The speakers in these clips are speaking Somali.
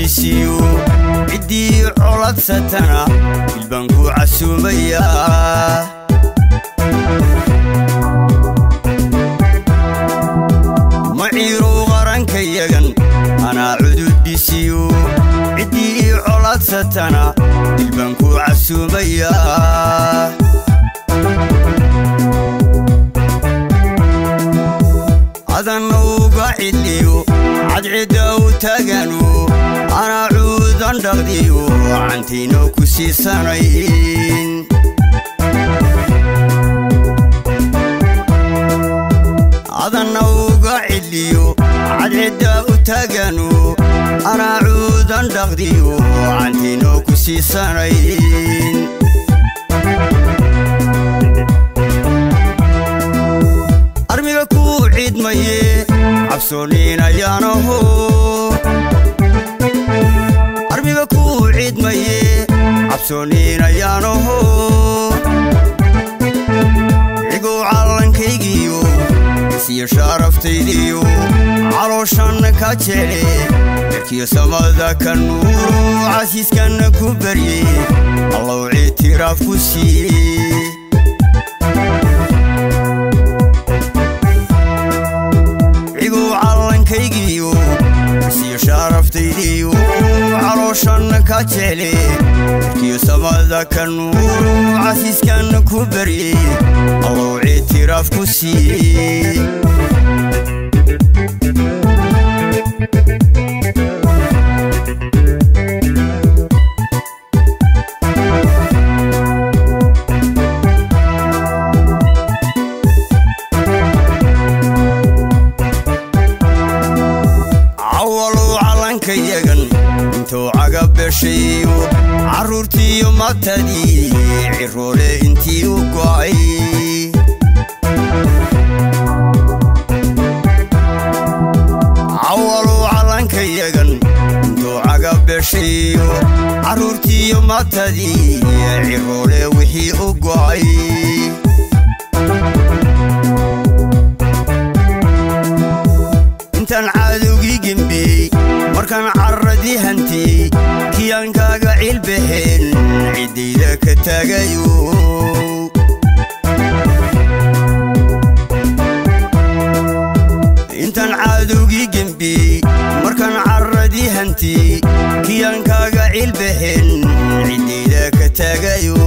cududdiisiyo ciddii coladsatana ilbaan ku casuumayaa maciirow qarankayagan anaa cududdiisiyo ciddii coladsatana ilbaan ku casuumayaa adanna uga ciliyo cadcidda u taaganu anaa cuudan dhaqdiyo cantiino ku siisanayn adanna uga ciliyo cadcidda u taaganu anaa cuudan dhaqdiyo cantiino ku siisanayn armiga ku ciidmaye cabsooninayaanaho armiga ku ciidmaye cabsooninayaanaho cigow callankaygiyo isiyo sharaftaydiyo calooshanna ka jele erkiyo samada ka nuuro casiiskanna ku barye allow ictiraaf ku sii cigow callankaygiyo isiyo sharaftaydiyo calooshanna ka jele erkiyo samada ka nuuro casiiskanna ku barye allow ictiraaf ku sii cawalow calankayagan intuu cagabeshayo carruurtiiyo matadii ciroole intii u go'ay cawalow calankayagan intuu cagabeshayo carruurtiiyo matadii ciroole wixii u go'ay intaan caadowgii gembiyey markaan carradii hantiyey kiyaan kaaga cilbaxeen ciddayda ka taagayo intaan caadowgii gembiyey markaan carradii hantiyey kiyaan kaaga cilbaxeen ciddayda ka taagayo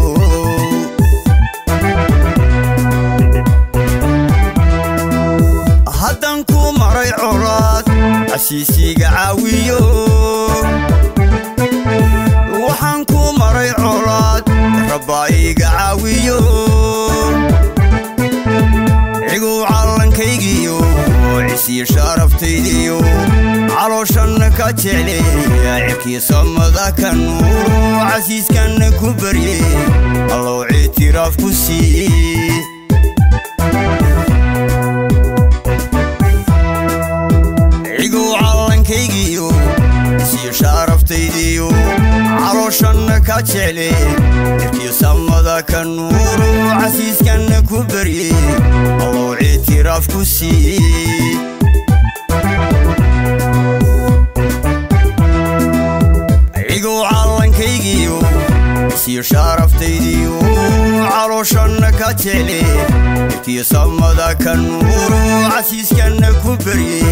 haddan ku maray colaad casiisiga caawiyo waxaan ku maray colaad rabbaa iga caawiyo cigow callankaygiyo cisiyo sharaftaydiyo calooshanna ka jecley cirkiyo samada ka nuuro casiiskanna ku barye allow ictiraaf ku sii cigow callankaygiyo isiyo sharaftaydiyo calooshanna ka jecley cirkiyo samada ka nuuro casiiskanna ku barye allow ictiraaf ku sii cigow callankaygiyo isiyo sharaftaydiyo calooshanna ka jecley cirkiyo samada ka nuuro casiiskanna ku barye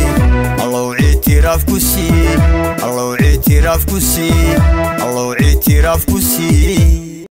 allow ictiraaf ku sii allow ictiraaf ku sii allow ictiraaf ku sii.